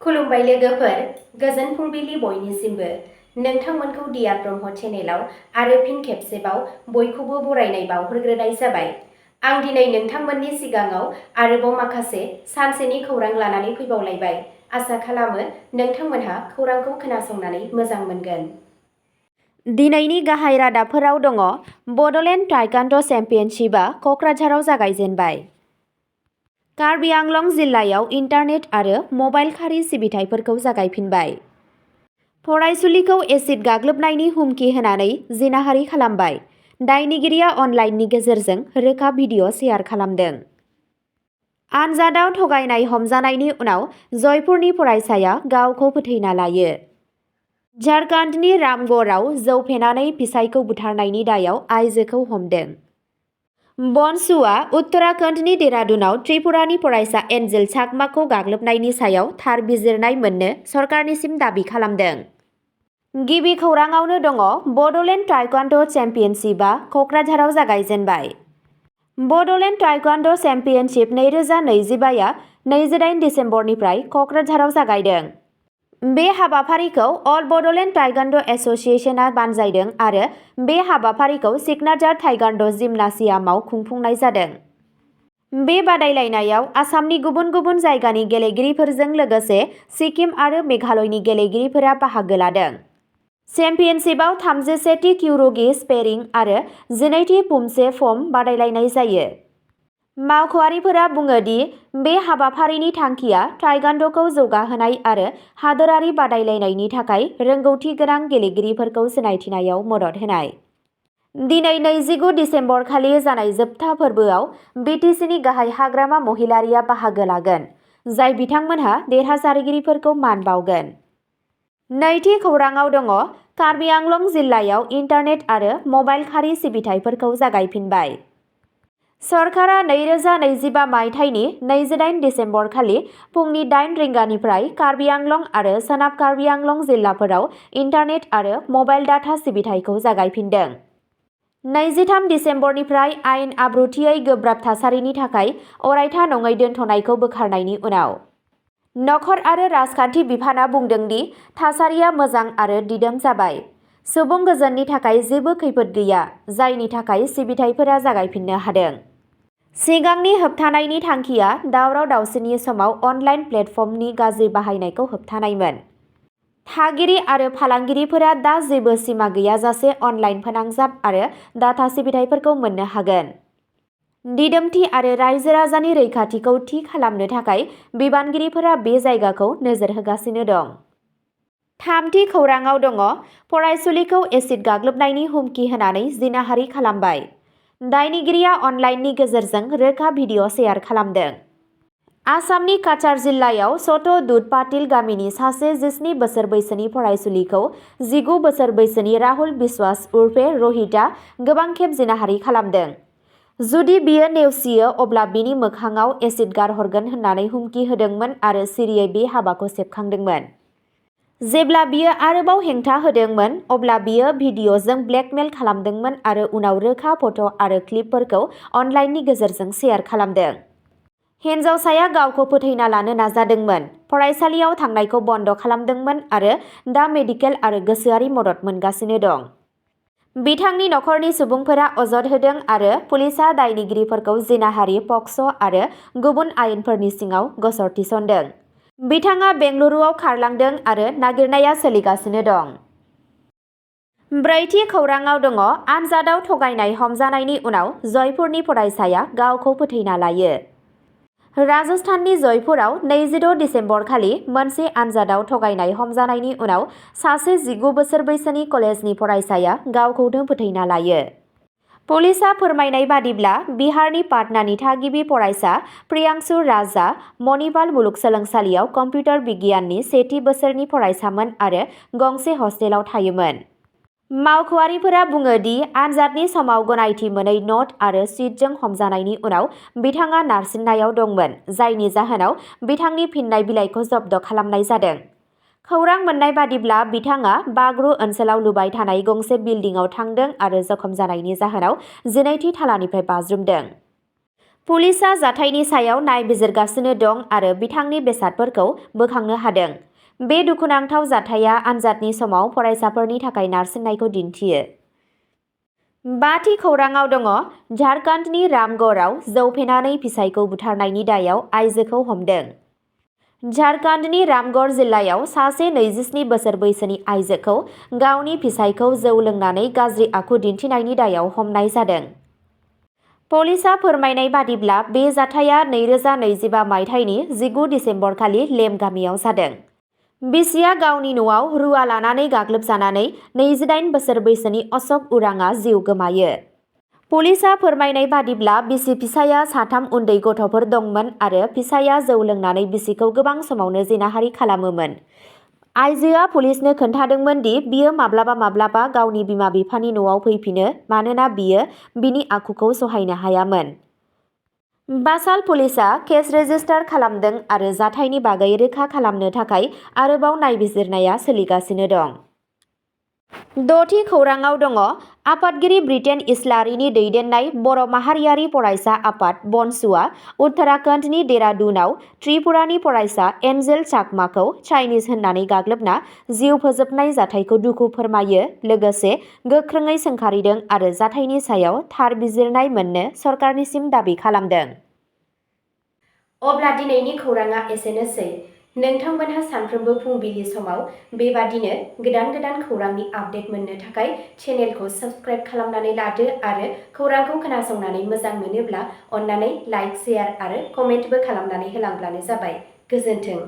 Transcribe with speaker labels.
Speaker 1: खुलुमबाय लोगोफोर, गोजोन फुंबिलि बयनिसिमबो। नोंथांमोनखौ दियार ब्रह्म चेनेलाव आरो फिन खेबसेबाव बयखौबो बरायनाय बावहरग्रोनाय जाबाय। आं दिनै नोंथांमोननि सिगाङाव आरोबाव माखासे सानसेनि खौरां लानानै फैबावलायबाय। आसा खालामो नोंथांमोनहा खौरांखौ खोनासंनानै मोजां मोनगोन। दिनैनि गाहाय रादाबफोराव दङ। बड'लेण्ड टाइकान्ड' चेम्पियनशिपआ क'क्राझाराव जागायजेनबाय। कार्बि आंलं जिल्लायाव इन्टारनेट आरो मबाइल खारि सिबिथाइफोरखौ जागायफिनबाय। फरायसुलिखौ एसिड गाग्लोबनायनि हुमखि होनानै जिनाहारि खालामबाय। दायनिगिरिया अनलाइननि गेजेरजों रोखा भिडिअ' शेयार खालामदों। आनजादाव थगायनाय हमजानायनि उनाव जयपुरनि फरायसाया गावखौ फोथैना लायो। झारखन्डनि रामगढ़आव जौ फेनानै फिसायखौ बुथारनायनि दायाव आइजोखौ हमदों। बनसुआ उत्तराखन्डनि देरादुनाव त्रिपुरानि फरायसा एन्जेल चाकमाखौ गाग्लोबनायनि सायाव थार बिजिरनाय मोननो सरकारनिसिम दाबि खालामदों। गिबि खौराङावनो दङ। बड'लेण्ड टाइकान्ड' चेम्पियनशिपआ क'क्राझाराव जागायजेनबाय। बड'लेण्ड टाइकान्ड' चेम्पियनशिप 2025 आ 28 दिसेम्बरनिफ्राय क'क्राझाराव जागायदों। बे हाबाफारिखौ अल बड'लेण्ड टाइकान्ड' एस'सिएशनआ बानजायदों आरो बे हाबाफारिखौ सिगनाजार टाइकान्ड' जिमनासियामाव खुंफुंनाय जादों। बे बादायलायनायाव आसामनि गुबुन गुबुन जायगानि गेलेगिरिफोरजों लोगोसे सिक्किम आरो मेघालयनि गेलेगिरिफोरा बाहागो लादों। चेम्पियनशिपआव 31थि क्युर'गि स्पेरिं आरो 12थि पुमसे फम बादायलायनाय जायो। मावख'आरिफोरा बुङो दि बे हाबाफारिनि थांखिया टाइकान्ड'खौ जौगाहोनाय आरो हादोरारि बादायलायनायनि थाखाय रोंगौथि गोनां गेलेगिरिफोरखौ सिनायथिनायाव मदद होनाय। दिनै 29 दिसेम्बर खालि जानाय जोबथा फोरबोआव BTCनि गाहाय हाग्रामा महिलारिया बाहागो लागोन, जाय बिथांमोनहा देरहासारगिरिफोरखौ मान बावगोन। नैथि खौराङाव दङ। कार्बि आंलं जिल्लायाव इन्टारनेट आरो मबाइल खारि सिबिथाइफोरखौ जागायफिनबाय। सरकारा 2025 मायथाइनि 28 दिसेम्बर खालि फुंनि 8 रिंगानिफ्राय कार्बि आंलं आरो सोनाब कार्बि आंलं जिल्लाफोराव इन्टारनेट आरो मबाइल डाटा सिबिथाइखौ जागायफिनदों। 23 दिसेम्बरनिफ्राय आयेन आब्रुथियै गोब्राब थासारिनि थाखाय अरायथा नङै दोनथ'नायखौ बोखारनायनि उनाव नखर आरो राजखान्थि बिफानआ बुंदों दि थासारिया मोजां आरो दिदोम जाबाय। सुबुं गोजोननि थाखाय जेबो खैफोद गैया, जायनि थाखाय सिबिथाइफोरा जागायफिननो हादों। सिगांनि होबथानायनि थांखिया दावराव-दावसिनि समाव अनलाइन प्लेटफर्मनि गाज्रि बाहायनायखौ होबथानायमोन। थागिरि आरो फालांगिरिफोरा दा जेबो सिमा गैयाजासे अनलाइन फोनांजाब आरो डाटा सिबिथाइफोरखौ मोननो हागोन। दिदोमथि आरो रायजो-राजानि रैखाथिखौ थि खालामनो थाखाय बिबानगिरिफोरा बे जायगाखौ नोजोर होगासिनो दं। थामथि खौराङाव दङ। फरायसुलिखौ एसिड गाग्लोबनायनि हुमखि होनानै जिनाहारि खालामबाय। दायनिगिरिया अनलाइननि गेजेरजों रोखा भिडिअ' शेयार खालामदों। आसामनि काछार जिल्लायाव सत दुध पाटिल गामिनि सासे 17 बोसोर बैसोनि फरायसुलिखौ 19 बोसोर बैसोनि राहुल बिस्वास उर्फे रहितआ गोबां खेब जिनाहारि खालामदों। जुदि बियो नेवसियो अब्ला बिनि मोखाङाव एसिड गारहरगोन होननानै हुमखि होदोंमोन आरो सिरियै बे हाबाखौ सेबखांदोंमोन। जेब्ला बियो आरोबाव हेंथा होदोंमोन, अब्ला बियो भिडिअ'जों ब्लेकमेल खालामदोंमोन आरो उनाव रोखा फट' आरो क्लिपफोरखौ अनलाइननि गेजेरजों शेयार खालामदों। हिन्जावसाया गावखौ फोथैना लानो नाजादोंमोन, फरायसालियाव थांनायखौ बन्द खालामदोंमोन आरो दा मेडिकेल आरो गोसोआरि मदद मोनगासिनो दं। बिथांनि नखरनि सुबुंफोरा अजद होदों आरो पुलिसआ दायनिगिरिफोरखौ जिनाहारि, पक्स' आरो गुबुन आयेनफोरनि सिङाव गसर थिसनदों। बिथाङा बेंगलुरुआव खारलांदों आरो नागिरनाया सोलिगासिनो दं। ब्रैथि खौराङाव दङ। आनजादाव थगायनाय हमजानायनि उनाव जयपुरनि फरायसाया गावखौ फोथैना लायो। राजस्थाननि जयपुराव 26 दिसेम्बर खालि मोनसे आनजादाव थगायनाय हमजानायनि उनाव सासे 19 बोसोर बैसोनि कलेजनि फरायसाया गावखौनो फोथैना लायो। पुलिसआ फोरमायनाय बादिब्ला बिहारनि पाटनानि थागिबि फरायसा प्रियांशु राजआ मणिपाल मुलुगसोलोंसालियाव कम्पिउटार बिगियाननि सेथि बोसोरनि फरायसामोन आरो गंसे हस्टेलाव थायोमोन। मावख'आरिफोरा बुङो दि आनजादनि समाव गनायथि मोनै न'ट आरो शीटजों हमजानायनि उनाव बिथाङा नारसिननायाव दंमोन, जायनि जाहोनाव बिथांनि फिननाय बिलाइखौ जब्द खालामनाय जादों। खौरां मोननाय बादिब्ला बिथाङा बाग्रु ओनसोलाव लुबाय थानाय गंसे बिल्डिंआव थांदों आरो जखम जानायनि जाहोनाव 12थि थालानिफ्राय बाज्रुमदों। पुलिसआ जाथायनि सायाव नायबिजिरगासिनो दं आरो बिथांनि बेसादफोरखौ बोखांनो हादों। बे दुखुनांथाव जाथाया आनजादनि समाव फरायसाफोरनि थाखाय नारसिननायखौ दिन्थियो। 5थि खौराङाव दङ झारखन्डनि रामगढ़आव जौ फेनानै फिसायखौ बुथारनायनि दायाव आइजोखौ हमदों। झारखन्डनि रामगढ़ जिल्लायाव सासे 27 बोसोर बैसोनि आइजोखौ गावनि फिसायखौ जौ लोंनानै गाज्रि आखु दिन्थिनायनि दायाव हमनाय जादों। पुलिसआ फोरमायनाय बादिब्ला बे जाथाया 2025 मायथाइनि 19 दिसेम्बरखालि लेम गामियाव जादों। बिसिया गावनि न'आव रुवा लानानै गाग्लोबजानानै 28 बोसोर बैसोनि अशक उरांआ जिउ गोमायो। पुलिसआ फोरमायनाय बादिब्ला बिसि फिसाया 3 उन्दै गथ'फोर दंमोन आरो फिसाया जौ लोंनानै बिसिखौ गोबां समावनो जिनाहारि खालामोमोन। आइजोआ पुलिसनो खोन्थादोंमोन दि बियो माब्लाबा गावनि बिमा-बिफानि न'आव फैफिनो मानोना बियो बिनि आखुखौ सहायनो हायामोन। बासाल पुलिसआ केस रेजिस्टार खालामदों आरो जाथायनि बागै रोखा खालामनो थाखाय आरोबाव नायबिजिरनाया सोलिगासिनो दं। 6थि खौराङाव दङ आफादगिरि ब्रिटेन इस्लारिनि दैदेननाय बर' माहारियारि फरायसा आफाद बनसुआ उत्तराखन्डनि देहरादूनआव त्रिपुरानि फरायसा एन्जेल चाकमाखौ चाइनिज होननानै गाग्लोबना जिउ फोजोबनाय जाथायखौ दुखु फोरमायो लोगोसे गोख्रोङै सोंखारिदों आरो जाथायनि सायाव थार बिजिरनाय मोननो सरकारनिसिम दाबि खालामदों। अब्ला दिनैनि खौराङा एसेनोसै। नोंथांमोनहा सानफ्रोमबो फुंबिलि समाव बेबादिनो गोदान खौरांनि आपडेट मोननो थाखाय चेनेलखौ साबस्क्राइब खालामनानै लादो आरो खौरांखौ खोनासंनानै मोजां मोनोब्ला अन्नानै लाइक, शेयार आरो कमेन्टबो खालामनानै होलांब्लानो जाबाय। गोजोन्थों।